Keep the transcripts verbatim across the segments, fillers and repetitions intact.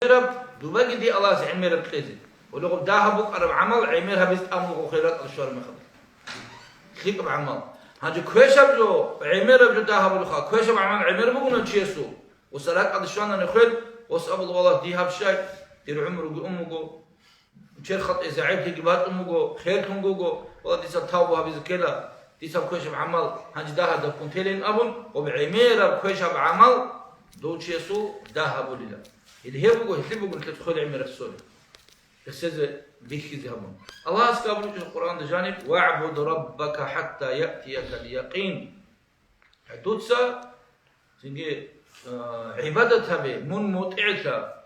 гӀемераб, дубаги дие Аллагьас гӀемераб кьезе. Гьоле гъоб дагьаб букӀараб гӀамал гӀемер гьабизе тӀамулго хират алъуараб мехалда. ЛъикӀаб гӀамал. Гьанже квешаб жо, гӀемераб жо дагьабулеха, квешаб гӀамал гӀемер бугони чиясул. Гъос ракӀалде щванани хвел, гъос абула: «Валлагь, дие гьаб щай, дир гӀумруги ун буго, черх хатӀизе гӀеблъиги бачӀун буго, херлъун буго, валлагь, дица тавба гьабизе ккела, дица квешаб гӀамал гьанже дагьадаб ккун телин», абун, гъоб гӀемераб квешаб гӀамал дов чиясул дагьабулила. Гьеле гьеб буго, гьелъи буго нилъер хвел гӀемераб цолеб. Гьесезе бихьизе гьабун. Аллагьас абулеб Къуръанда жаниб: «ВагӀбуд раббака хӀатта яътиякал якъин». Дуца, цинги, а, гӀибадат гьабе, мун мутӀигӀлъа.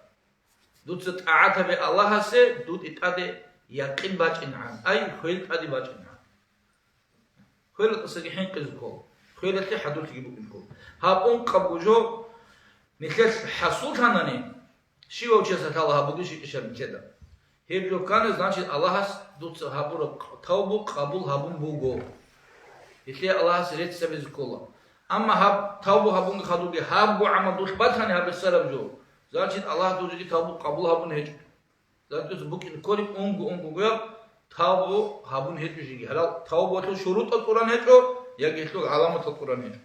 Дуца тӀагӀат гьабе Аллагьасе, дуда тӀаде якъин бачӀинегӀан, ай, хвел тӀаде бачӀинегӀан. Хвелалдасаги хӀинкъизе ккола, хвелалъе хӀадурлъиги букӀине ккола. Гьаб ункъабго жо нилъелъ хӀасуллъанани, щивав чиясда лъала гьаб бугищ ишаб нилъеда. Гьеб жо ккани, значит, Аллагьас дуца гьабураб тавбу къабул гьабун буго. Гьелъие Аллагьасе рецц гьабизе ккола. Амма гьаб тавбу гьабунги хадубги гьабго гӀамал дулъ батани гьаб рехсараб жо, значит, Аллагь дур жеги тавбу къабул гьабун гьечӀо. Зандуз букӀин кколеб унго-унгогояб тавбу гьабун гьечӀо жеги. Гьалал тавбуялъул шурутӀал кьуран гьечӀо, яги гьелъул гӀаламатал кьуран гьечӀо.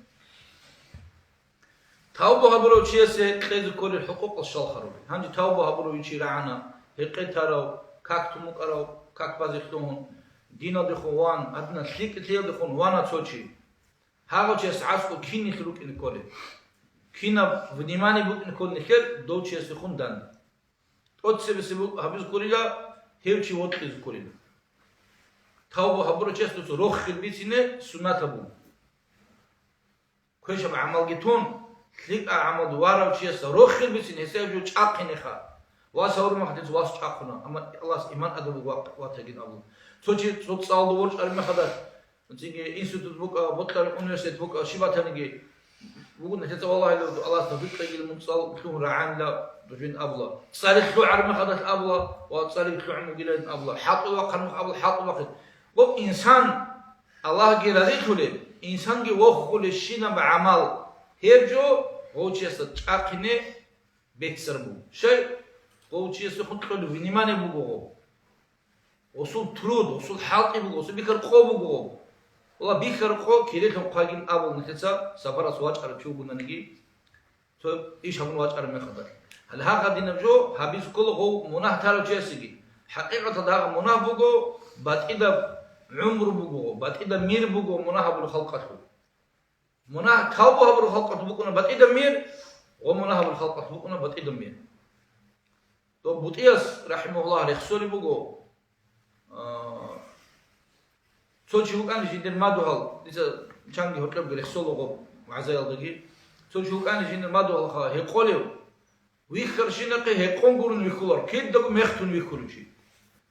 Тавбу гьабурав чиясе кьезе кколел хӀукъукъал щал харулел. Гьанже тавбу гьабурав чи рагӀана, гьекъетарав, как тумукӀарав, как базе лъугьун, диналдехун ван, гьадинал лъикӀлъиялдехун вана цо чи. Гьагъав чияс гӀаскӀу кинилъ рукӀине кколел, кинаб внимание букӀине кколел нилъер дов чиясехун данде. ТӀоцебесеб гьабизе кколила, гьев чи вокьизе кколила. Тавба гьабурав чияс дуца рохел бицине суннат гьабун. Квешаб гӀамалги тун, лъикӀаб гӀамалда варав чияс рохел бицине, гьесие гьеб жо чӀахъинеха. Вас гьавурмаха, дица вас чӀахъуна, амма Аллагьас иман тӀадаб буго ватагин абун. Цо чи цо цӀалда ворчӀараб мехалда, цинги институт букӀа, бокьараб университет букӀа, щиб батаниги, бугун гьеца, валлагьи, Аллагьас тавфикъ кьегила, мун цӀал лъугьун рагӀанила дужин абула. ЦӀалихъ лъугӀараб мехалдалъ абула ва цӀалихъ лъугӀун вугилан абула. ХӀалтӀулахъ гьармухъ абула, хӀалтӀулахъе. Гъоб инсан Аллагьги разилъулеб, инсанги вохулебщинаб гӀамал гьеб жо гъов чиясда чӀахъине беццараб буго. Щай? Гъов чиясехун кьолеб внимание буго гъоб. Гъосул труд, гъосул хӀалтӀи буго, гъосул бихьараб къо буго. Валлагь, бихьараб къо кирилъун хъвагин абун нилъеца сапаралъ вачӀарав чи вугонаниги, цо иш гьабун вачӀараб мехалда. Гьале гьагъадинаб жо гьабизе ккола гъов мунагь тарав чиясеги. ХӀакъикъаталда гьагъа мунагь буго, батӀидаб гӀумру буго, батӀидаб мир буго мунагь гьабулеб халкъалъул. Мунагь тавбу гьабураб халкъалъ букӀуна батӀидаб мир, ва мунагь гьабураб халкъалъ букӀуна батӀидаб мир. Дов БутӀияс, рахӀимагьуллагь, рехсолеб буго, а, цо чи вукӀана жиндир мадугьал, дица чанги гьоркьобги рехсолаго вагӀзаялдаги, цо чи вукӀана жиндир мадугьалха гьекъолев, вихьарщинахъе гьекъон гурун вихьулар, кидаго мехтун вихьулев чи.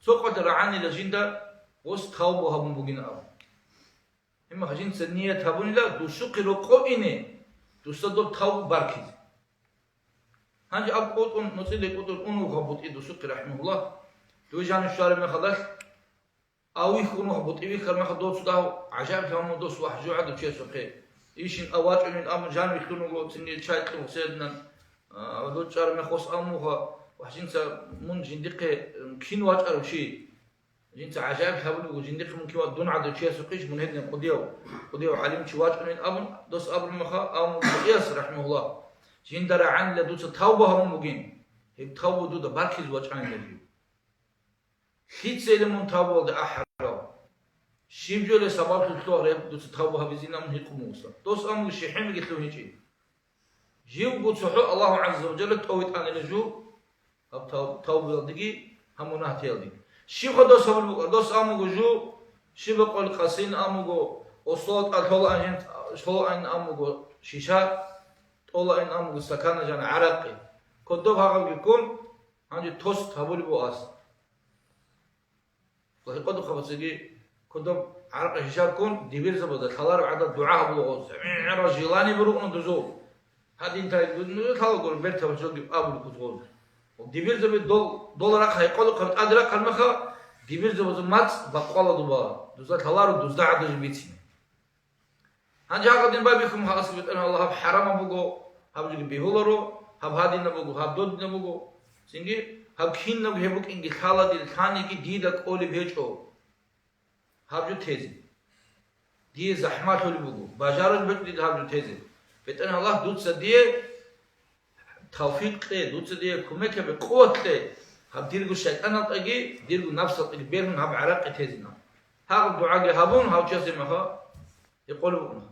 Цо къватӀа рагӀанила жинда гъос тавбу гьабун бугин абун. Гьеб мехалъ жинца ният гьабунила дусухъе рокъов ине, дуса доб тавбу баркизе. Гьанже аб кӀутӀун, нуцӀиде кӀутӀун ун вуха БутӀи дусухъе, рахӀимагьуллагь, дов жанив щвараб мехалдалъ, а вихьун вуха БутӀи, вихьараб мехалъ дов цо дагьав гӀажаиблъун вуго дос вагь жугьадав чиясухъе. Ишин а вачӀунин абун жанив вихьун вуго, цинги чай кьун гъосединан, а, дов чӀараб мехалъ гъос абун вуха, вагь, жинца мун жиндихъе, м, кин вачӀарав чи? Жинца гӀажаиблъи гьабулеб буго, жиндихъ мун киван дун гӀадав чиясухъищ мун гьедин кӀудияв, кӀудияв гӀалимчи вачӀунин абун, дос абураб мехалъ, абун БутӀияс, рахӀимагьуллагь, жинда рагӀанила дуца тавба гьабун бугин, гьеб тавба дуда баркизе вачӀанила жив. Лъицайилан мун тавбаялде ахӀарав? Щиб жоялъе сабаблъун лъугьараб дуца тавба гьабизин абун гьикъун бугоса. Дос абун буго, щихӀимиги лъугьинчӀин. Живго цохӀо Аллагьу гӀазза ва жалла тӀовитӀанила жо гьаб тав-, тавбуялдеги гьаб мунагьтиялдеги. Щибха дос гьабулеб букӀа? Дос абун буго жо, щиб бакъулеб, къасин абун буго, осола тӀад лъолаан жин, лъолаан абун буго шиша, тӀолаан абун буго стакана жан гӀаракъи. Кодоб гьагъабги ккун, гьанже тост гьабулеб буго ас. Ва гьикъодухъабацаги кодоб гӀаракъи шишаккун, дибирзабазда лъалареб гӀадаб дугӀа гьабула гъоз. ГӀемерал желание букӀуна дузул. Гьадин тай, ну, лъала гуро, бертаб жоги абулеб куц гъоз. Дибирзаби дол, дол рахъ гьайкъолухъаб тӀаде рахъал меха, дибирзабазул мацӀ бакъвала дуба. Дузда лъаларо, дузда гӀадаб жо бицине. Гьанже гьагъадин байбихьун, гьараси БетӀергьан Аллагь, гьаб хӀарамаб буго, гьаб жоги бегьуларо, гьаб гьадинаб буго, гьаб додинаб буго. Цинги гьаб кинаб гьеб букӀинги лъала дир, лъаниги дида кӀолеб гьечӀо гьаб жо тезе. Дие захӀмалъулеб буго, бажарулеб гьечӀо дида гьаб жо тезе. БетӀергьан Аллагь, дуца дие тавфикъ кье, дуца дие кумек гьабе, къуват кье, гьаб дирго шайтӀаналдеги, дирго напсалдеги бергьун гьаб гӀаракъи тезина. Гьагъаб дугӀаги гьабун, гьав чиясе маха гьекъолеб букӀуна.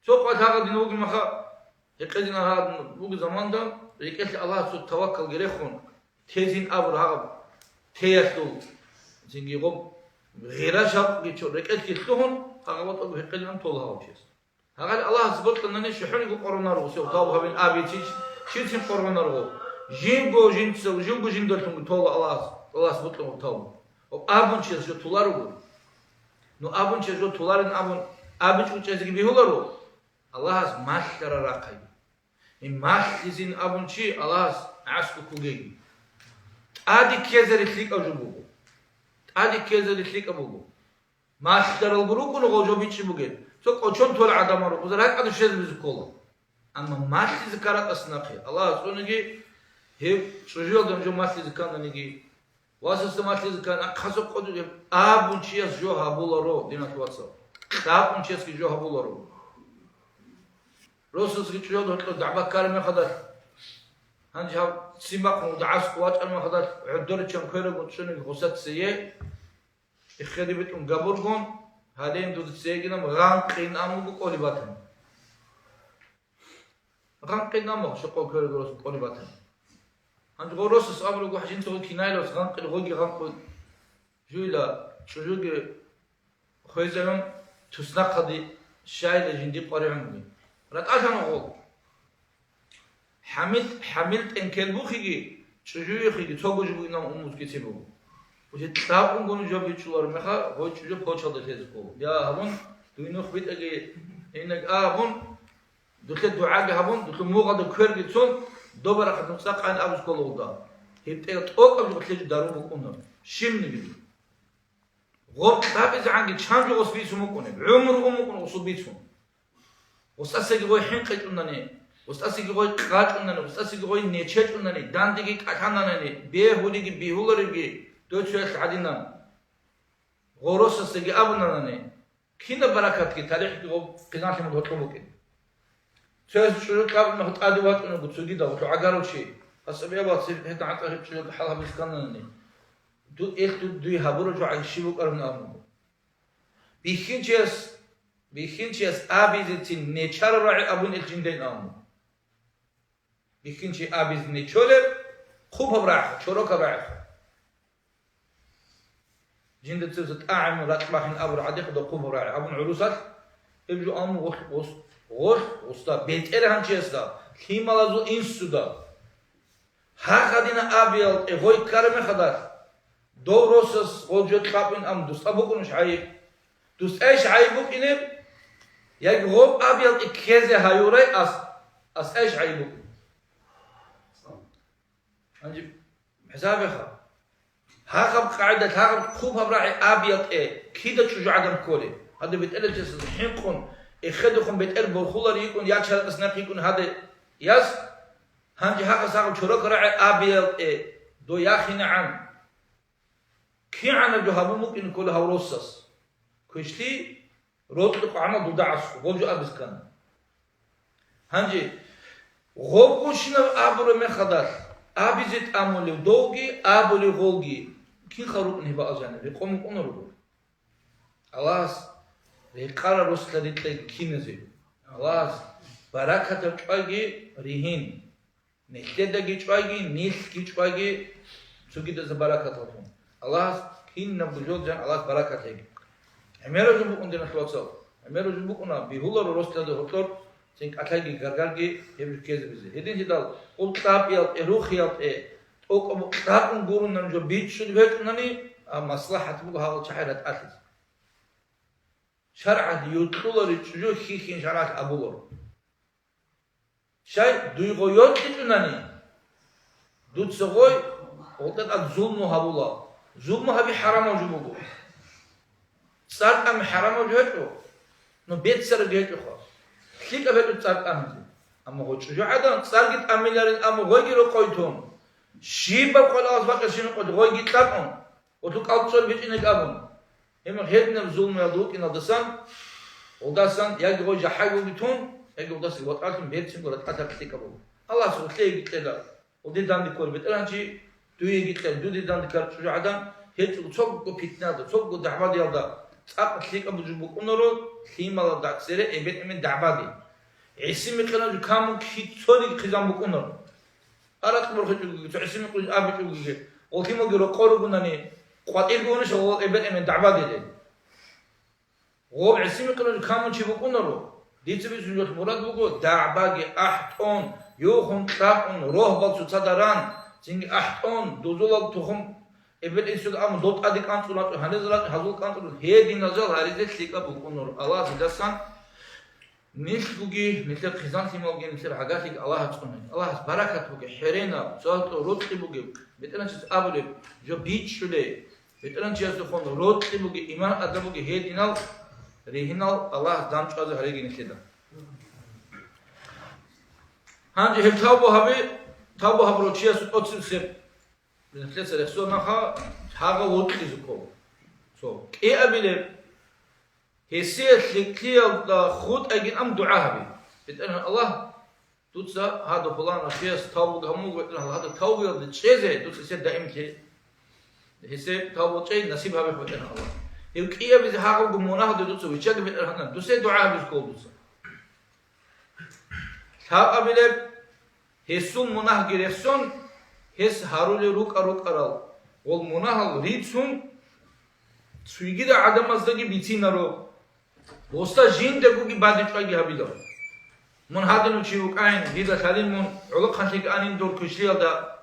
Цо къват гьагъадин вугеб маха, гьекъезина гьагъадин вугеб заманда, рекӀелъе Аллагьасул таваккалги рехун, тезин абур гьагъаб теялъул, цинги гъоб гъира шавкъги чо-, рекӀелъги лъугьун, гьагъаб батӀаго гьекъезин тола гьав чияс. Гьагъали Аллагьас бокьанани щухӀуниго къоргъунаро, сев тавбу гьабин абичи, чицин къоргъунаро. Жинго жинца, жинго жиндалъунго тола Аллагьас, Аллагьас бокьанго тавбу. Ва абун чияс жо толарого. Ну абун чияс жо толарин абун, абичӀо чӀезеги бегьуларо. Аллагьас малъара рахъай. Гьеб малъизин абун чи Аллагьас гӀаскӀуккугеги. ТӀаде ккезари лъикӀав жо буго. ТӀаде ккезари лъикӀав буго. Малъаралго рукӀуна гъо жо бичӀчӀи бугел. Цо кӀочон тола гӀадамал рукъуза ракӀалде щвезабизе ккола. Амма малъизе ккаратӀас нахъе. Аллагьас цониги гьев чӀужуялда жо малъизе ккананиги, васасда малъизе ккан, ахъасда къотӀизе абун чияс жо гьабуларо, диналъ вацал. Кьабун чиясги жо гьабуларо. Росасги чӀужуялда гьоркьор дагӀба ккараб мехалда, гьанже гьав ццин бахъун дагӀаскъо вачӀараб мехалда, гӀодоричан кверагун чӀунеги гъосда цее, эхеде битӀун габургун, гьалин дуда цейгинаб гъанкъин амуго кӀолеб батана. Гъанкъин амуго щокъол квераго рос кӀолеб батана. Гьанже гъо росас абуруго, жинца гъо кинайилас гъанкъил, гъоги гъанкъуй. Жуйла чӀужуги хвезарун туснахъаде щайила жинди къваригӀун бугин. РатӀалъана гъол. ХӀамил, хӀамил тӀенкел бухиги, чӀужуехиги цого жо бугинан умузги цебе буго. Уже кьабунгун жо бичӀчӀуларо меха, гъой чӀужу почалда лъезе ккола. Я гьабун, дуй нух битӀаги, гьинаг а гьабун, дулъе дугӀаги гьабун, дулъе мугъалда кверги цун, добарахъ нуцӀа къан абуз ккола гъуда. Гьеб тӀе тӀокӀаб жо лъезе дарун букӀуна. Щибниги. Гъоб кьабизегӀанги чан жо гъос бицун букӀунеб, гӀумру ун букӀун гъосул бицун. Устасаги гъой хӀинкъичӀунани, устасаги гъой къачӀунани, устасаги гъой нечечӀунани, дандеги кӀалъананани, бегьулиги бигьуларевги дой цоялъ гӀадинан. Гъоросасдаги абунанани, кинаб баракатги тарихӀги гъоб хъизан-лъимал гьоркьоб букӀин. Цояс чӀужу кьабун мехалъ тӀаде вачӀунаго цогидал, гьалъул гӀагарав чи, асабияб ваци гьедин гӀатӀа гьеб чӀужуялда хӀал гьабиз ккананани, ду-, ил ду-, дуе гьабураб жо гӀайиб щиб букӀарабин абун. Бихьинчияс, бихьинчияс абизецин нечараб рагӀи абун ил жиндайин абун. Бихьинчи абизе нечолеб, хъубаб рагӀи, чорокаб рагӀи. Жинда цевса тӀагӀамун ракь бахин абураб гӀадекъда хъубаб рагӀи абун гӀурусалъ, гьеб жо абун гъолъ, гъос-, гъолъ, гъосда, бетӀергьанчиясда, лъималазул инсуда. Гьагъадина абиялде гъой ккараб мехалда, дов росас гъол жо кьабин абун дус тӀад букӀунищ гӀайиб? Дус тӀайищ гӀайиб букӀинеб? Яги гъоб абиялде ккезе гьаюрай ас, ас тӀайищ гӀайиб букӀин? Гьанже хӀисабеха. Гьагъаб къагӀида, гьагъаб хъубаб рагӀи абиялде кида чӀужугӀадан кколеб? Гьадаб бетӀералдаса хӀинкъун, эхедухъун бетӀер борхулар йикӀун, я чаракъас нахъ йикӀун гьадаяс, гьанже гьагъас гьагъаб чорок рагӀи абиялде дой яхинегӀан. КигӀанаб жо гьабун букӀин ккола гьав росас. Квешлъи рокьукъ гӀамал дуда гӀасу, гъоб жо абиз ккана. Гьанже гъобгунщинаб абураб мехалдалъ, абизе тӀамулев довги, абулев гъолги, кинха рукӀун гьеб алжана, рекъон букӀунаро. Аллагьас рекъарал росла рикьеги киназе. Аллагьас баракатаб чӀвайги ригьин. Нилъедаги чӀвайги, нилъги чӀвайги, цогидазда баракат гьабун. Аллагьас кинабго жолдиян Аллагьас баракат гьеги. ГӀемераб жо букӀун, диналъ вацал. ГӀемераб жо букӀуна, бигьуларо росдада гьоркьор, цин кӀалъайги гаргарги гьеб жо ккезабизе. Гьединлъидал гъоб кьабиялде, рухиялде, тӀокӀаб кьабун гурунан жо бичӀчӀулеб гьечӀунани, а маслахӀат буго гьагъал чагӀи ратӀалъизе. ШаргӀалъ юкьулари чӀужу хьихьин шаргӀалъ абуларо. Щай дуй гъой йокьичӀунани, дуца гъой гъутӀатӀад зулму гьабула. Зулму гьаби хӀарамав жо буго. ЦӀар тӀами хӀарамав жо гьечӀо, ну, беццарабги гьечӀоха. ЛъикӀаб гьечӀо цӀар тӀамизе. Амма гъой чӀужугӀадан цӀарги тӀамиларин, амма гъойги рокъой тун. Щибаб къвалалас бакӀа щинаб къватӀи гъойги кьакъун, гъолъул кӀал цӀолеб гьечӀинеги абун. Гьеб гьединаб зулмуялда вукӀиналдасан, гъолдасан яги гъой жахӀайгоги тун, яги гъолдаса ватӀалъун берцинго ратӀалъаб лъикӀаб буго. Аллагьас гъолъееги кьела, гъолде данде кколеб бетӀергьанчи, дуеги кьела, дуде данде ккараб чӀужугӀадан, гьечӀого цого питнаялда, цого дагӀбадиялда цӀакъ лъикӀаб жо букӀунаро, лъималазда цере эбел-эмен дагӀбади. ГӀиси-микъинаб жо камун кицониги хъизан букӀунаро. Аракь борхичӀогиги, цо гӀиси-микъин абичӀогиги, гъолъималги рокъор ругунани, къватӀирги унищ гъол эбел-эмен дагӀбадиде? Гъоб гӀиси-микъинаб жо камун чи букӀунаро. Дица бицун жолъ мурад буго, дагӀбаги ахӀтӀун, юхун кьакъун, рогьбал цоцазда ран, цинги ахӀтӀун, дузулал тухум эбел-инсуда абун, дол тӀаде кӀанцӀун рачӀун, гьаниза рачӀун, гьазул кӀанцӀун, гьединал жал гьаризе лъикӀаб букӀунаро. Аллагьас гьедасан Нилъгуги, нилъер хъизан-лъималги, нилъер гӀагарлъиги Аллагьас цӀунаги. Аллагьас баракат бугеб, хӀеренаб, цо-, рокьи бугеб, БетӀергьанчияс абулеб жо бичӀчӀулей, БетӀергьанчиясухъун рокьи бугеб, иман-адаб бугеб гьединал ригьинал Аллагьас дандчӀвазе гьареги нилъеда. Гьанже гьеб тавбу гьаби, тавбу гьабурав чиясул тӀоцебесеб нилъеца рехсон наха гьагъав вокьизе ккола. Цо кӀиабилеб Гьесие лъикӀлъиялда хутӀаги ам дугӀа гьабе. БетӀергьан Аллагь, дуца гьадаб пуланав чияс тавбу гьабун буго, БетӀергьан Аллагь, гьадаб тавбуялде чӀезе дуца гьесие даимлъи, гьесие тавбу чӀей насиб гьабе, БетӀергьан Аллагь. Гьев кӀиабизе гьагъабго мунагьалде дуца виччаги, БетӀергьан, дусе дугӀа гьабизе ккола дуца. Лъабабилеб, гьесул мунагьги рехсон, гьес гьарулел рукӀа-рукӀарал гъол мунагьал рицун, цогидал гӀадамаздаги бицинаро, гъосда жиндагоги бадибчӀвайги гьабиларо. Мун гьадинав чи вукӀайин, дида лъалин мун гӀолохъанлъиги анин дур квешлъиялда,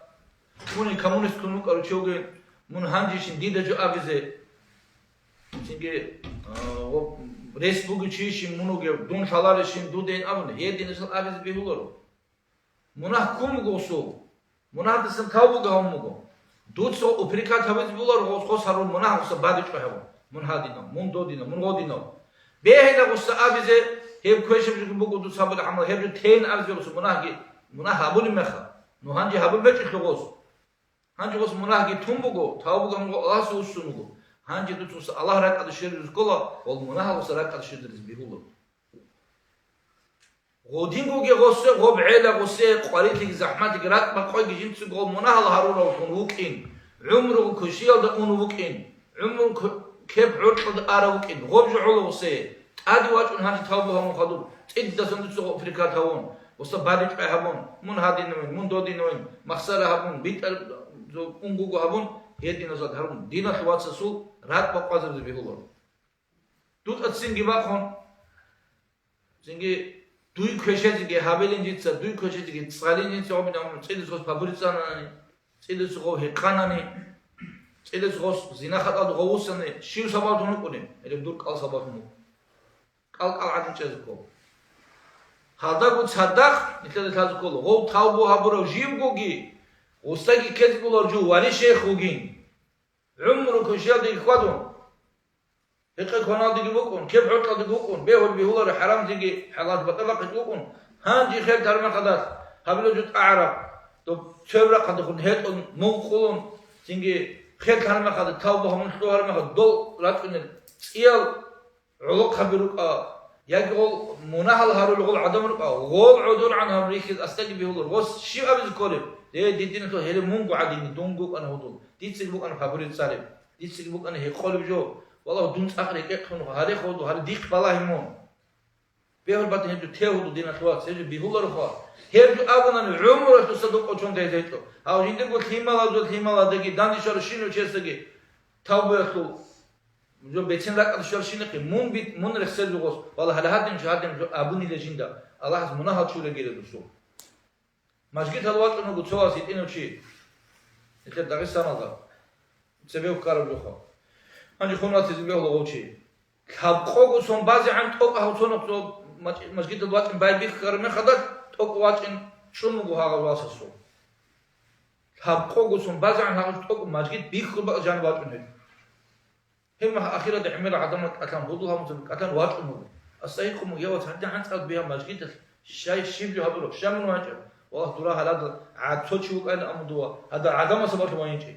мун коммунистгун вукӀарав чи вугин, мун гьанжейищин дида жо абизе, цинги, а, ва рес бугев чийищин мун вугев, дун лъаларищин дудейин абун, гьединасул абизе бегьуларо. Мунагь ккун буго гъосул. Мунагьдасан тавбуги гьабун буго. Дуца упрекать гьабизе бегьуларо гъос, гъос гьарун мунагь гъоса бадибчӀвай гьабун. Мун гьадинав, мун додинав, мун гъодинав. Бегьила гъоса абизе, гьеб квешаб жо буго дуца гьабулеб гӀамал, гьеб жо тейин абизе гъоса мунагьги, мунагь гьабулеб мехалъ. Ну гьанже гьабун бечӀелъул гъос. Гьанже гъос мунагьги тун буго, тавбуги гьабун буго, Аллагьасе вуссун вуго. Гьанже дуца гъоса Аллагь ракӀалде щвезаризе ккола, гъол мунагьал гъоса ракӀалде щвезаризе бегьула. Гъодингоги гъосе, гъоб гӀела гъосе, къварилъиги захӀмалъиги ракӀ бакъвайги жинцаго гъол мунагьал гьаруравлъун вукӀин, гӀумруго квешиялда ун вукӀин, гӀумру к-, кеп гӀоркьалда ара вукӀин, гъоб жо гӀола гъосе. ТӀаде вачӀун гьанже тавбу гьабун хадуб, цӀидасан дуца гъо прикат гьавун, гъоса бадибчӀвай гьабун, мун гьадинавин, мун додинавин, махсара гьабун, битӀар унгуго гьабун, гьединазда гьарун, диналъ вацасул ракӀ бакъвазабизе бегьуларо. Дуца цинги бахъун, цинги дуй квешезеги гьабилин дица, дуй квешезеги цӀалин дица гьабилин, цӀидас гъос пабурицанани, цӀидас гъов гьекъанани, цӀидас гъос зина-хатӀалда гъов вуссани, щив сабаблъун вукӀунеб? Гьеле дур кӀал сабаблъун вукӀун. КӀал-кӀал гӀадин чӀезе ккола. Гьалдаго цадахъ нилъеда лъазе ккола, гъов тавбу гьабурав живгоги, гъосдаги ккезе кколарев жо вали шейх вугин. ГӀумру квешиялдеги хьвадун, гьекъей-кваналдеги вукӀун, кеп-гӀоркьалдеги вукӀун, бегьулеб-бегьуларо, хӀарамлъиги хӀалаллъи батӀа бахъизе вукӀун, гьанже хер тармахъадалъ гьабилеб жо тӀагӀараб, доб цебе рахъадехун гьетӀун, мун къулун, цинги хер тармахъада тавба гьабун лъугьараб мехалъ дол рачӀунел цӀиял гӀолохъаби рукӀа, яги гъол мунагьал гьарулел гъол гӀадамал рукӀа, гъол гӀодоргӀан гьабун рихьизе асдаги бегьуларо. Гъос щив абизе кколеб? Дие, дидиналъул гьеле мунго гӀадин, дунго вукӀана гьудул, дицаги букӀана пабурицареб, дицаги букӀана гьекъолеб жо. Валлагь, дун цӀакъ рекӀехъе гьаре гьудул, гьаре дихъ балагье мун. Бегьулеб батани гьеб жо те гьудул, диналъул вац, гьеб жо бегьуларо хва. Гьеб жо абунани гӀумруялъуса доб кӀочон гьечӀо. Гьав жиндирго лъималазул лъималадаги, данде щварав щинав чиясдаги тавбуялъул жо бецин ракӀалде щварав щинихъе, мун бит-, мун рехсел жугъос, валлагь, гьале гьадин жо, гьадин жо абунила жинда, Аллагьас мунагьал чурагила дусул. Мажгиталде вачӀун вуго цо вас гьитӀинав чи, нилъер Дагъистаналда, цебе ккараб жоха. Гьанже хун ватизе бегьула гъов чи. Лъабкъого сон базегӀан тӀокӀ гьав цо нух цо маж-, мажгиталде вачӀин байбихьараб мехалда, тӀокӀ вачӀин чӀун вуго гьагъав васасул. Лъабкъого сон базегӀан гьагъав тӀокӀ мажгит бихьулеб бакӀ жанив вачӀун гьечӀо. Гьеб мехалъ ахиралда гӀемерал гӀадамал кӀалъан, гьудул гьабун кӀалъан вачӀун вуго. Аса гьикъун вуго, я вац, гьадин гӀанцӀрал бигьа мажгиталъ щай щиб жо гьабураб, щай мун вачӀаб? Валлагь, дура гьаладал гӀад цо чи вукӀайилан аму дова, гьадал гӀадамал сабаблъун вайинчӀей.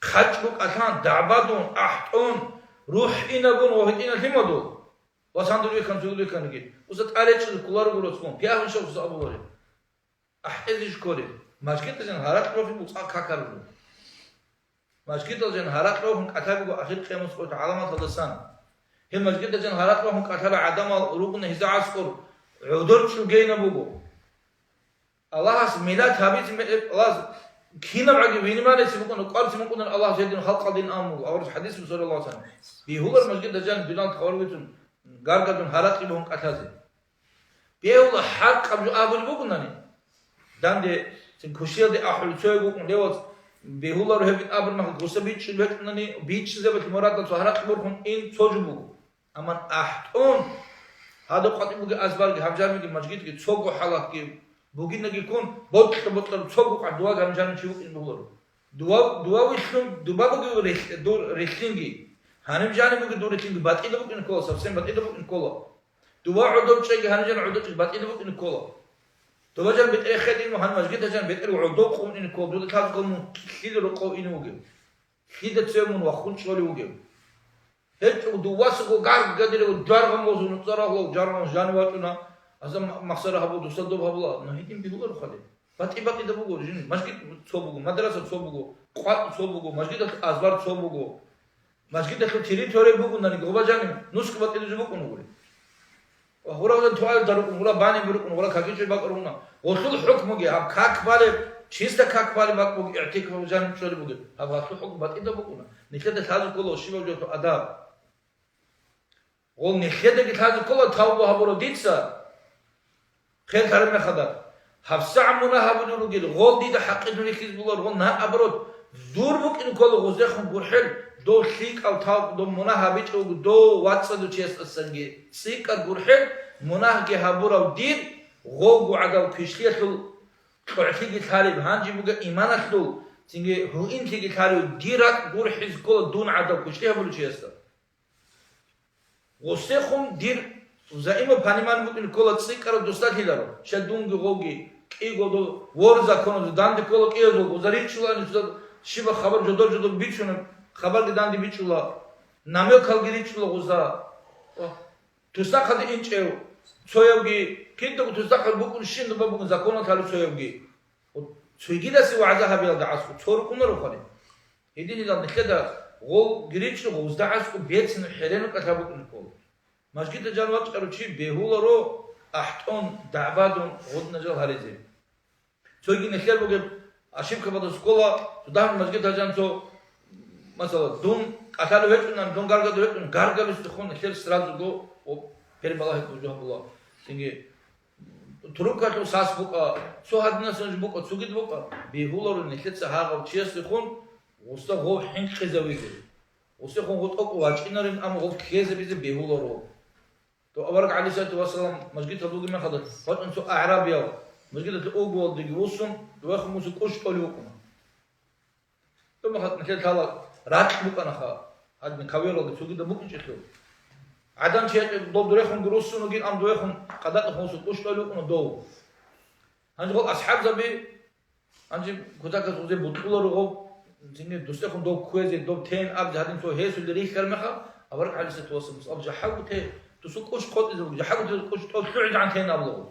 ХъачӀ букӀалъан, дагӀбадун, ахӀтӀун, рухӀинабун ва гьитӀина лъимадул. Ва сандур вихьан, цугуд вихьаниги, уса тӀалечӀел кколаруго роцлъун, пиагьуншав уса абулареб. АхӀтӀезе кколеб. Мажгитазин гьаракь рохин буцӀа какарулев. Мажгитазин гьаракь рохин кӀалъабиго ахир къиямас къоялъ гӀаламаталдасан. Гьеб мажгитазин гьаракь рохин кӀалъала гӀадамал ругун гьезда аскӀор гӀодор чӀугейна буго. Аллагьас милат гьабизе ме-, Аллагьас кинабгӀаги винимализе букӀуна, кӀварцин букӀунан Аллагьас гьедин халкъалдин аммуго, аварагас хӀадис буго, саллаллагьу гӀалайгьи ва саллам. Бигьулар мажгитазин дунал таварвитун, гаргадун гьаракь бухӀун кӀалъазе. Бегьула хӀакъаб жо абулеб бугунани, данде цин квешлъиялде ахӀулев цояв вукӀун, левалъ бегьуларо гьебин абун махалъ гъуса бичӀчӀулев гьечӀунани, бичӀчӀизабулъ мурадалъ гьаракь борхун ин цо жо буго. Амма ахӀтӀун, гьадаб къватӀиб бугеб азбарги, гьаб жанибги, мажгитги, цого хӀалалъги бугинаги ккун, бокьа-бокьараб цого къватӀ дуваг гьаниб жанив чи вукӀин бугуларо. Дував-, дувавилъун дуба бугев релъ-, дур релълъинги, гьаниб жаниб бугев дур релълъинги батӀида букӀин ккола, совсем батӀида букӀин ккола. Дова гӀодов чӀеги, гьаниб жан гӀодов чӀеги батӀида букӀин ккола. Дова жан бетӀер хедин ва гьаниб мажгиталъ жан бетӀер гӀодов къун ин ккола, дуда лъазго мун лъил рокъов ин вугев. Лъида цеве мун вахун чӀолев вугев. ГьечӀого дувасаго гаргадирав жаргъан возун нуцӀа рагьлав жаргъан жан вачӀуна, аза ма-, махсара гьабу, дуса доб гьабула, но гьедин бигьуларо хъали. БатӀи-батӀида буго, жин, мажгит цо буго, мадраса цо буго, къватӀ цо буго, мажгиталъ азбар цо буго. Мажгиталъул территория бугунани гъоба жанив, нусго батӀида жо букӀун вугури. Ва гъура гъозан туалетда рукӀун, гъура баняби рукӀун, гъура какичӀой бакӀ рукӀуна. Гъолъул хӀукмуги, гьаб как балеб, чисто как балеб бакӀ буго, игӀтикаф жанив чӀолеб бугеб. Гьаб гьалъул хӀукму батӀида букӀуна. Нилъеда лъазе ккола щибаб жо адаб. Гъол нилъедаги лъазе ккола тавба гьабурав дица, хел тараб мехалда. ГьабсагӀ мунагь гьабулел ругел, гъол дида хӀакъилъун рихьизе булар, гъол наоборот, зур букӀин ккола гъозехун гурхӀел, дов лъикӀав тавб-, дов мунагь гьабичӀев вуго, дов вацӀцӀадав чиясдасанги цӀикӀкӀад гурхӀел, мунагьги гьабурав дир, гъовго гӀадав квешлъиялъул кьогӀлъиги лъалеб, гьанже буго иманалъул, цинги гьуинлъиги лъалев дир ракӀ гурхӀизе ккола дун гӀадав квешлъи гьабулев чиясда. Гъусехун дир взаимопонимание букӀин ккола цӀикӀкӀарав дусалъиларо, щай дунги гъовги кӀиго дов ворзаконазе данде ккола кӀиязулго, гъуза ричӀчӀулани гъуза щибаб хабар жодор-жодор бичунеб, хабарги данде бичӀчӀула, намекалги ричӀчӀула гъуза. О, тусахъалде инчӀев цоявги, кидаго тусахъал букӀун щин дуба бугин законалъ гьару цоявги. Цогидасе вагӀза гьабиялда гӀасго цо рукӀунаро хъали. Гьединилан нилъеда гъов гиричӀо гъузда гӀасго берцин хӀеренукӀа лъабукӀун ккола. Мажгитда жан вачӀарав чи бегьуларо ахӀтӀун, дагӀбадун гъудна жал гьаризе. Цоги нилъер бугеб ошибкабазда ккола, цо дагьаб мажгитда жан цо, масала, дун кӀалъалев гьечӀунан, дун гаргадев гьечӀун, гаргавесухъун нилъер сразуго перебалагьи жо гьабула. Цинги Турукалъул сас букӀа, цо гьадинасан букӀа, цогид букӀа, бегьуларо нилъеца гьагъав чиясдехун гъусда гъов хӀинкъизавизе. Гъусдехун гъутӀукъ вачӀинарин, амма гъов ккезабизе бегьуларо. То авараг гӀалайгьиссалату вассалам мажгиталъ вугеб мехалда, вачӀун цо агӀрабияв, мажгиталъ угуялдеги вуссун, вехун мусул кӀущ тӀолев вукӀуна. Тумахат нилъер лъала ракь букӀанаха, гьадин каверлалда цогида букӀинчӀелъул. ГӀадан чи ячӀеб дол дурехун гуруссун вугин, ам дурехун къадакъа хунсун кӀущ тӀолев вукӀуна дов. Гьанже гъол асхӀабзаби, гьанже кутаказ гъузе бутӀуларо гъов, цинги дусехун дов кквезе, дов тейин абизе гьадин цо гьесулде рихьар мехалъ, авараг гӀалайгьиссалату вассалам абу, жахӀалгу те, дусул кӀущ хъотӀизабуги, жахӀалгу те кӀущ тӀолъугӀизегӀан тейин абулаго.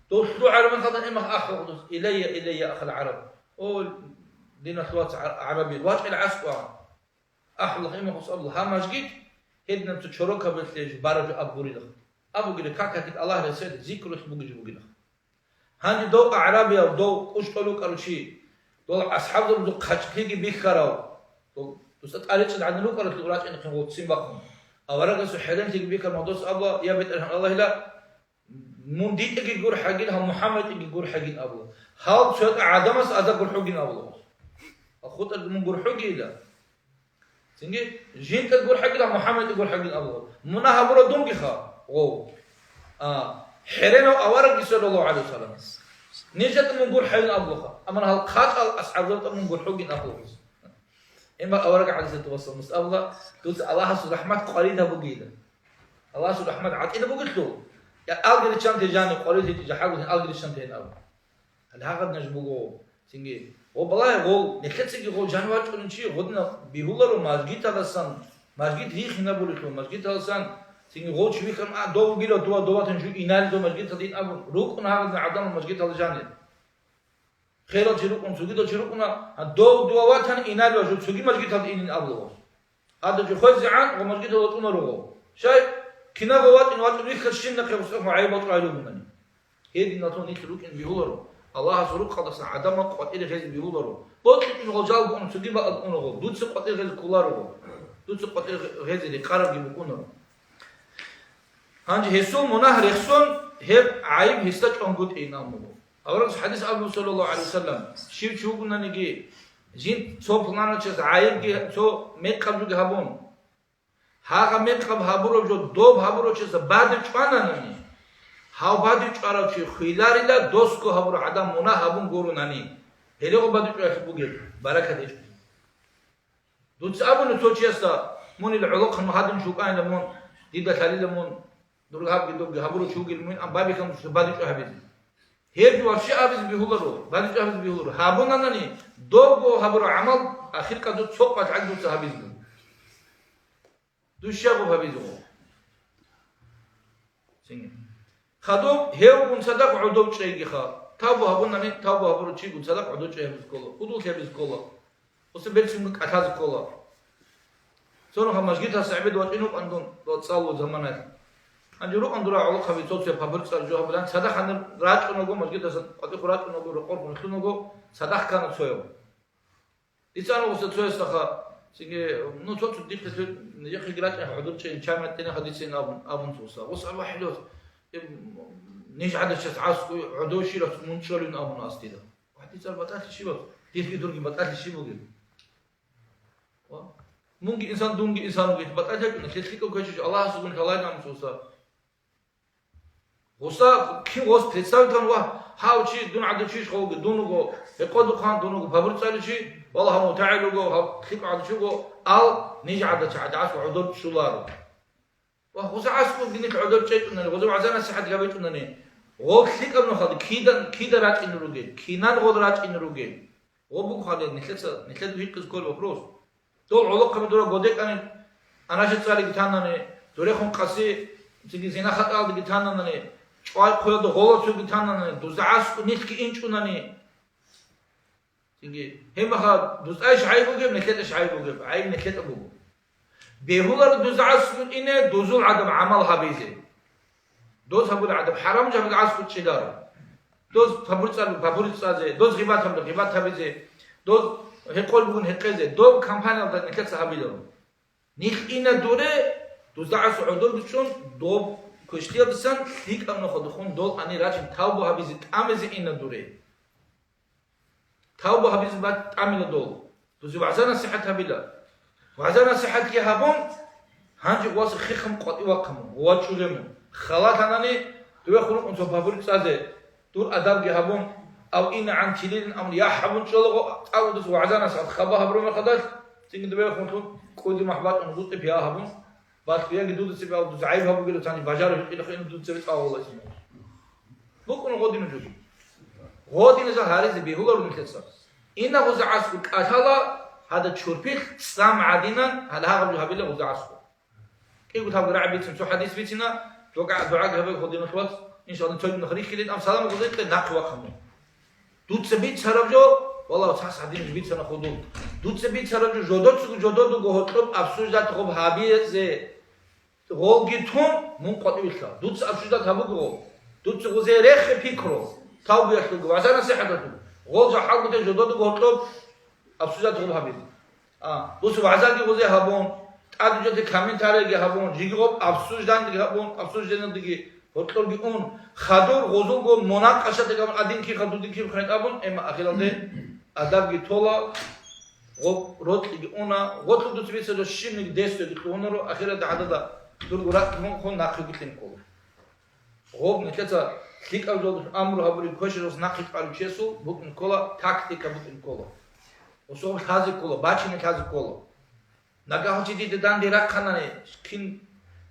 Дов лъугӀараб мехалда имах ахӀа гъудус, илайя, илайя, ахал гӀараб. О, диналъ вац гӀа-, гӀарабиял, вачӀел гӀаскӀуан. АхӀулахъ имахус абула, гьа мажгит, гьединаб цо чорокабалъе бараб жо аб гурилахъ. Абугила, какалъе Аллагь реццалъе зикрулъ бугеб жо бугилахъ. Гьанже дов агӀрабияв, дов кӀущ тӀолев вукӀарав чи, дол асхӀабзабазул хъачӀлъиги бихьарав, дол дуца тӀаричӀел гӀадин рукӀаралъул рачӀинехъин гъоццин бахъун. Аварагасул хӀеренлъиги бихьарав дос абула, я БетӀергьан Аллагьила, Мун дитӀаги гурхӀагил, гьав МухӀаммадтӀиги гурхӀагин абула. Гьав цоякъа гӀадамас аза гурхӀугин абула. Гьав хутӀаги мун гурхӀугила. Цинги жинтӀа гурхӀагил, гьав МухӀаммадтӀи гурхӀагин абула. Мунагь гьабура дунгиха, гъов. А, хӀеренав аварагги саллаллагьу гӀалайгьи вассалам. НижетӀа мун гурхӀагин абулаха. Амма гьал хъачӀал асхӀабзабатӀа мун гурхӀугин абула. Имам авараг гӀалайгьиссалату вассаламас абула, дуца Аллагьасул рахӀмат къварид гьабугейилан. Аллагьасул рахӀмат гӀатӀида бугелъул, Я алги риччанте жани, къварилъи жахӀалгутин алги риччанте гьин абу. Гьале гьагъадинаб жо буго цинги. Гъо балагье гъол, нилъецаги гъол жан вачӀунев чи гъодинаб бигьуларо мажгиталасан, мажгит рихинабулелъул, мажгиталасан цинги гъол чи вихьан, а, дов вугила дова, доватан жу инали дов мажгиталдин абун, рукӀун гьагъадин гӀадамал мажгиталда жанир. Херал чи рукӀун, цогидал чи рукӀуна, а, дов дова ватан инали ва жу цоги мажгиталда инин абула гъос. Гьадаб жо хвезегӀан ва мажгиталда вачӀунаро гъо. Щай, кинабго вачӀин вачӀун вихьа щиннахъе гъусахъо гӀайибал чӀвай ругунани. Гьединлъун нилъ рукӀин бигьуларо. Аллагьас рукъалдасан гӀадамал къватӀире гьезе бигьуларо. БокьичӀин гъол жалго ун цоги бакӀал унаго, дуца къватӀир гьезе кколаро гъо. Дуца къватӀир гьезе рекъарабги букӀунаро. Гьанже гьесул мунагь рехсон, гьеб гӀайиб гьесда чӀвангутӀи ин абун буго. Аварагас хадис абун, саллаллагьу гӀалайгьи вассалам, щив чи вугонаниги, жин цо пуланав чияс гӀайибги, цо мекъаб жоги гьабун, гьагъа мекъаб гьабураб жо доб гьабурав чиясда бадиб чӀвананани, гьав бадиб чӀварав чи хвеларила досго гьабурав гӀадамал мунагь гьабун гурунани, гьелего бадиб чӀваялъ бугеб баракат гьечӀо. Дуца абуна цо чиясда, мун ил гӀолохъан гьадин чукӀайна мун, дида лъалила мун, дургьабги добги гьабурав чи вугил мун, ам бабихьан дуца бадиб чӀвай гьабизе. Гьебги вообще абизе бигьуларо, бадиб чӀвай гьабизе бигьуларо. Гьабунанани, добго гьабурав гӀамал ахиркьа дуца цо къватӀалъ дуца гьабизегун. Дуца щай гъоб гьабизего? Цинги. Хадуб, гьевгун цадахъ гӀодов чӀейгиха. Тавбу гьабунани, тавбу гьабурав чигун цадахъ гӀодов чӀей гьабизе ккола, удуллъи гьабизе ккола. Гъосда берцинго кӀалъазе ккола. Цо нухалъ мажгиталъа гӀебед вачӀин вукӀан дун, цӀалул заманаялъ. Гьанже рукӀан дурал гӀолохъаби цо-цо пабурцӀар жо гьабилан, цадахъ гьанир рачӀунаго, мажгиталъа къватӀихъ рачӀунаго, рокъор хунлъунаго, цадахъ ккана цояв. Дица ана гъосда цоясдаха, цинги, ну, цо-цо дихъе цо, нижехъеги рачӀа гӀодов чӀейин, чамат тӀинахъа дицин абун, абун цоса. Гъос абу хӀилос, э, ниж гӀадачас гӀаскӀуй гӀодов щирас мун чӀолин абун ас дида. Ва дица батӀалъи щибаб? Дирги дурги батӀалъи щиб бугеб? Ва мунги инсан, дунги инсан вугев, батӀалъи гьечӀони, лъелъикӀав квешав Аллагьасулгун лъалайин абун цоса. Гъоса кин гъос представить гьан ва, гьав чи дун гӀадав чийищ хъалуги, дун вуго, гьекъодухъан дун вуго, пабурцӀали чи, вала гьав мутагӀил вуго, гьав лъикӀ гӀадав чи вуго, ал ниж гӀадача гӀадагӀас гӀодор чӀоларо. Ва гъоса аскӀобги нилъ гӀодор чӀечӀунани, гъоса вагӀза-насихӀат гьабичӀунани, гъол лъикӀаб нухалде кидан, кида рачӀине ругел, кинан гъол рачӀине ругел? Гъо буго гьале нилъеца, нилъеда гьикъизе кколеб вопрос. Дол гӀолохъаби дора годекӀани, анаша цӀалиги танани, дурехун къаси, цинги зина-хатӀаялдеги тананани, чӀвай хъуялда гъолоцоги тананани, дуза гӀаскӀу нилъги инчӀунани. Цинги, гьебмаха, дузайищ гӀайиб бугеб, нилъетӀайищ гӀайиб бугеб? ГӀайиб нилъетӀа буго. Бегьуларо дуза гӀаскӀун ине, дузул гӀадаб гӀамал гьабизе. Доз гьабула гӀадаб хӀарам жо гьабизе гӀаскӀун чӀедаро. Доз пабурцӀал-, пабурцӀазе, доз гъибат гьабула гъибат гьабизе, доз гьекъол бугун гьекъезе, доб компаниялда нилъеца гьабиларо. Нилъ ина дуре, дузда гӀасу гӀодор бичӀчӀун, доб квешлъиялдасан лъикӀаб нухалдехун дол ани рачӀин тавбу гьабизе тӀамизе ина дуре. Тавба гьабизе бат-, тӀамила дол. Дузе вагӀза-насихӀат гьабила. ВагӀза-насихӀатги гьабун, гьанже васе хихъам къватӀивахъамун, вачӀулемун. Халатанани, дуве хурукъун цо пабурцӀазе, дур адабги гьабун, ав инагӀан тилилин амун, я гьабун чӀолаго, цӀалудас вагӀза-насихӀат хаба гьабураб мехалдалъ, цинги дуве хунлъун кӀуди махӀ бачӀун гъутӀи пия гьабун, Балъ, яги дуда цебе ал дуза гӀайиб гьабугила цани бажараб гьикъилахъе ин дуца цебе цӀа гъоласина. БукӀун гъодинаб жо. Гъодинаб жо гьаризе бегьуларо нилъеца. Инна гъуза гӀасгу кӀалъала, гьада чурпилъ цӀам гӀадинан, гьала гьагъаб жо гьабила гъуза гӀасгу. КӀиго тавги рагӀи бицин, цо хӀадис бицина, дугӀа-, дугӀаги гьабе гъодинаб вац, иншалла, цойгунах рихьилин, ам салам гъуза икье нахъе вахъану. Дуца бицараб жо, валлагь, цас гьадин бицана худул. Дуца бицараб жо, жодоцаго жододуго гьоркьоб обсуждать гъоб гьабизе гъолги тун, мун къватӀивилъа. Дуца обсуждать гьабуго гъоб. Дуца гъузе рехе пикру, тавбиялъулго, вагӀза-насихӀаталъулго. Гъол жахӀалгутел жододуго гьоркьоб обсуждать гъоб гьабизе. А, дус вагӀзаги гъузе гьабун, тӀаде жоте комментарийги гьабун, жиги гъоб обсуждениеги гьабун, обсуждениедеги гьоркьорги ун, хадур гъузулго мунакъашатеги гьабун, адин кирха, дудин кирха гьабун, эмма ахиралде адабги тола, гъоб рокьиги уна, гъотлъуб дуца бицараб щибниги десдеги лъугьунаро, ахиралда гӀадада дурго ракӀ мун хун нахъеги кьун ккола. Гъоб нилъеца лъикӀаб жолдалъун амру гьабурин квешазулъ нахъе кьарав чиясул букӀин ккола, тактика букӀин ккола. Особо лъазе ккола, бачине лъазе ккола. Нагагь чи дида данде рахъанани, кин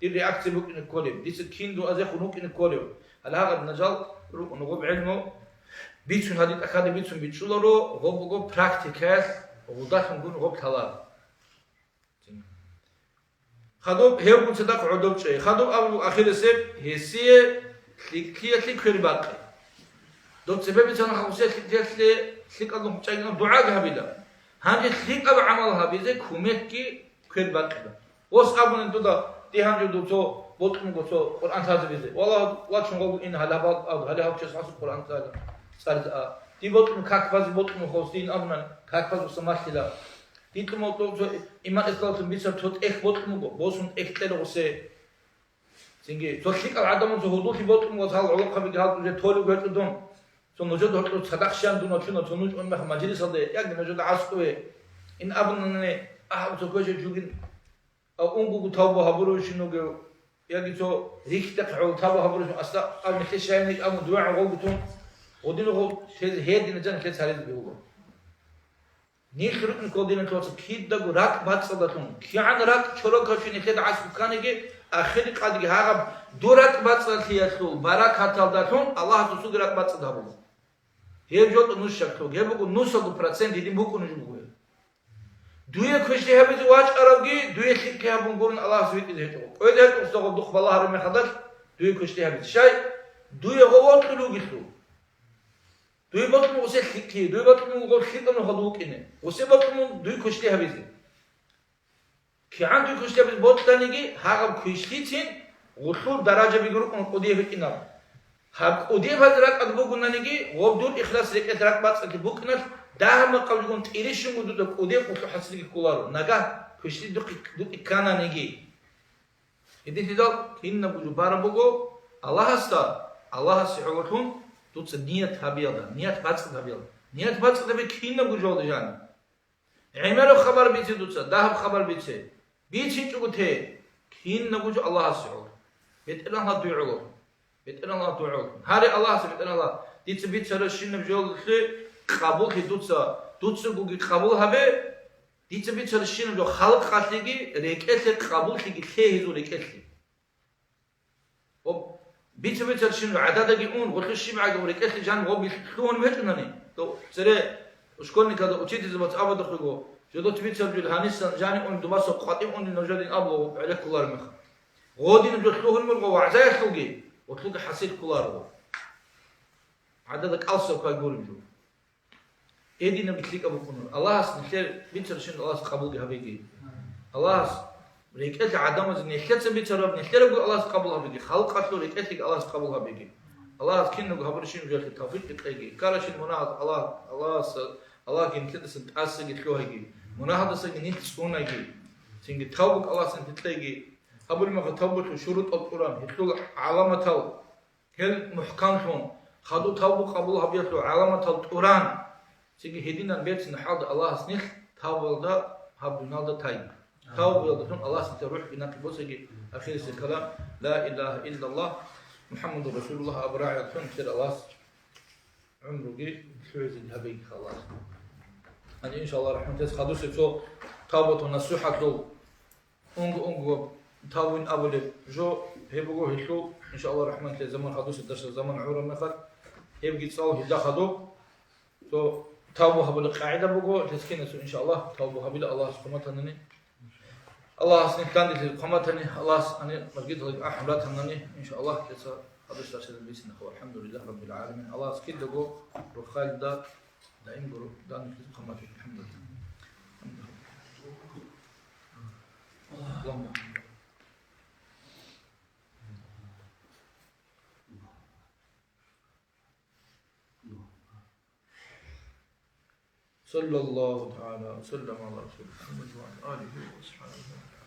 Дир реакция букӀине кколеб, дица кин дуазехун вукӀине кколев. Гьале гьагъаб нажал рукӀун гъоб гӀелму бицун, гьадин тӀахьалде бицун бичӀчӀуларо, гъоб буго практикаялъ гъудалъун гун гъоб лъала. Хадуб гьевгун цадахъ гӀодов чӀей. Хадуб абу ахирисеб гьесие лъикӀлъиялъе квер бакъи. Доб цебе бицана гьавсе лъикӀлъиялъе лъикӀал нухчӀайгина дугӀаги гьабила. Гьанже лъикӀаб гӀамал гьабизе кумекги квер бакъила. Ос абуни дуда, дигьанже дуцо бокьун буго цо Къуръан лъазабизе. Валлагь, вачун гъогу ин гьалабал аб, гьале гьав чес гьасу Къуръан цӀала, цӀализе а. Ди бокьун как базе бокьун хос дин абунан, как баз уса малъила. Дикьумал тӀокӀ цо иман исламлъун бицар цо тӀех бокьун буго, босун тӀех кьела гъусе. Цинги, цо лъикӀал гӀадамал цо гьудуллъи бокьун ва цал гӀолохъабиги гьал уже толев гьечӀо дун. Цо нужеда гьоркьор цадахъ щан дун вачуна, цо нуж унмех мажлисалде, яги нужеда гӀаскӀове. Ин абунани, агь, цо квешав жугин, а, унгугу тавба гьабуревщин вугев, яги цо рихьдахъ гӀоло тавба гьабуревщин, асда, аб нилъе щайин абун дугӀа гъолгутун, гъодин гъол, гьедина жан нилъе царизги буго. Нилъ рукӀин кколдинан лъугьа кидаго ракӀ бацӀцӀадалъун, кигӀан ракӀ чорокав чи нилъеда гӀаскӀукканиги, ахири къадги гьагъаб дур ракӀ бацӀцӀалъиялъул баракаталдалъун Аллагьас цоги ракӀ бацӀцӀад гьабула. Гьеб жо тӀа нуш щаклъуг, гьеб буго нусаго процент гьедин букӀунеб жо буго гьеб. Дуе квешлъи гьабизе вачӀаравги, дуе лъикӀлъи гьабун гурун Аллагьас витӀизе гьечӀо. КӀвезе гьечӀо, гъосда гъоб духъ балагьараб мехалдалъ дуе квешлъи гьабизе. Щай? Дуе гъов вокьулев вугелъул. Дуе бокьун гъусе лъикӀлъи, дуе бокьун гъов лъикӀаб нухалда вукӀине. Гъусе бокьун дуе квешлъи гьабизе. КигӀан дуе квешлъи гьабизе бокьаниги, гьагъаб квешлъицин гъулъул даражабиги рукӀун кӀудияб гьитӀинаб. Гьаб кӀудияб гьазе ракӀад бугунаниги, гъоб дур ихлас рекӀелъ ракӀ бацӀцӀалъи букӀиналъ, дагьаб макъаб жугун тӀирищунго дуда кӀудияб къулъу хӀасилги кколаро, нагагь квешлъи духъи-, дукъи ккананиги. Гьединлъидал кинабго жо бараб буго Аллагьасда, Аллагьасе гӀололъун дуца ният гьабиялда, ният бацӀцӀад гьабиялда. Ният бацӀцӀад гьабе кинабго жоялда жаниб. ГӀемераб хабар бице дуца, дагьаб хабар бице. БичинчӀого те, кинабго жо Аллагьасе гӀоло. БетӀергьан Аллагь дуе гӀоло. БетӀергьан Аллагь дуе гӀоло. Гьаре Аллагьасе, БетӀергьан Аллагь, дица бицарабщинаб жоялдалъе къабуллъи дуца, дуцагоги къабул гьабе, Дица бицарщинаб жо халкъалъеги рекӀелъе къабуллъиги лъе гьезул рекӀелъе. Об, бица бицарщинаб гӀададаги ун, гъолъу щибгӀаги рекӀелъе жан гъоби лъугьун гьечӀунани, то цере школьникалда учительзабац абадахъего, жодоц бицараб жо гьанисан жани ун дубаса къватӀив унин нужедин абула гӀелеккулареб мехалъ. Гъодинаб жо лъугьун мургъо вагӀзаялъулги, гъолъулги хӀасил кколаро. ГӀадада кӀалсаб ккай гуреб жо. Гьединаб лъикӀаб букӀунар. Аллагьас нилъер бицарщинаб Аллагьас къабулги гьабеги. Аллагьас рекӀелъ гӀадамазе нилъеца бицараб, нилъерабго Аллагьас къабул гьабеги, халкъалъул рекӀелъиги Аллагьас къабул гьабеги. Аллагьас кинабго гьабурщин жоялъе тавфикъги кьеги. Ккаращин мунагьал Аллагь, Аллагьас, Аллагьги нилъедасан тӀасаги лъугьайги, мунагьалдасаги нилъ цӀунаги. Цинги тавбу Аллагьас нилъе кьеги. Гьабулеб мехалъ тавбулъул шурутӀал тӀуран, гьелъул гӀаламатал. Гьел мухӀкамлъун, хадуб тавбу къабул гьабиялъул гӀаламатал тӀуран, цинги гьединан берцин хӀалда Аллагьас нилъ тавбуялда гьаб дуниялда тайги. Тавбуялдалъун Аллагьас нилъер рухӀги нахъе босаги, ахирисеб калам, ла илагьа иллаллагь, МухӀаммадур Расулуллагь абу рагӀиялдалъун нилъер Аллагьас гӀумруги лъугӀизеги гьабеги халас. Гьанже, иншаллагь, рахӀматилъ хадусеб цо тавбату насухӀалъул Унго-унго тавбуин абулеб жо гьеб буго гьелъул, иншааллагь рахӀман, лъе заман хадусеб дарсда заман гӀураб мехалъ, гьебги цӀал гьелда хадуб. Цо тавбу гьабулеб къагӀида буго, лъескинасул, иншааллагь, тавбу гьабила Аллагьас хъуматанани. Аллагьас нилъ данделъи хъуматани, Аллагьас гьанир маргидалги ахӀун ратанани, иншааллагь, лъеца хадусеб дарсда бицина хъо. АлхӀамдулиллагь раббил гӀаламин. Аллагьас кидаго рухӀалда Даим гуро, данде хъаматиги, алхӀамдулиллагь. Аллагьумма. Саллаллагьу тагӀала ва саллама гӀала расулина МухӀаммад ва гӀала алигьи ва асхӀабигьи.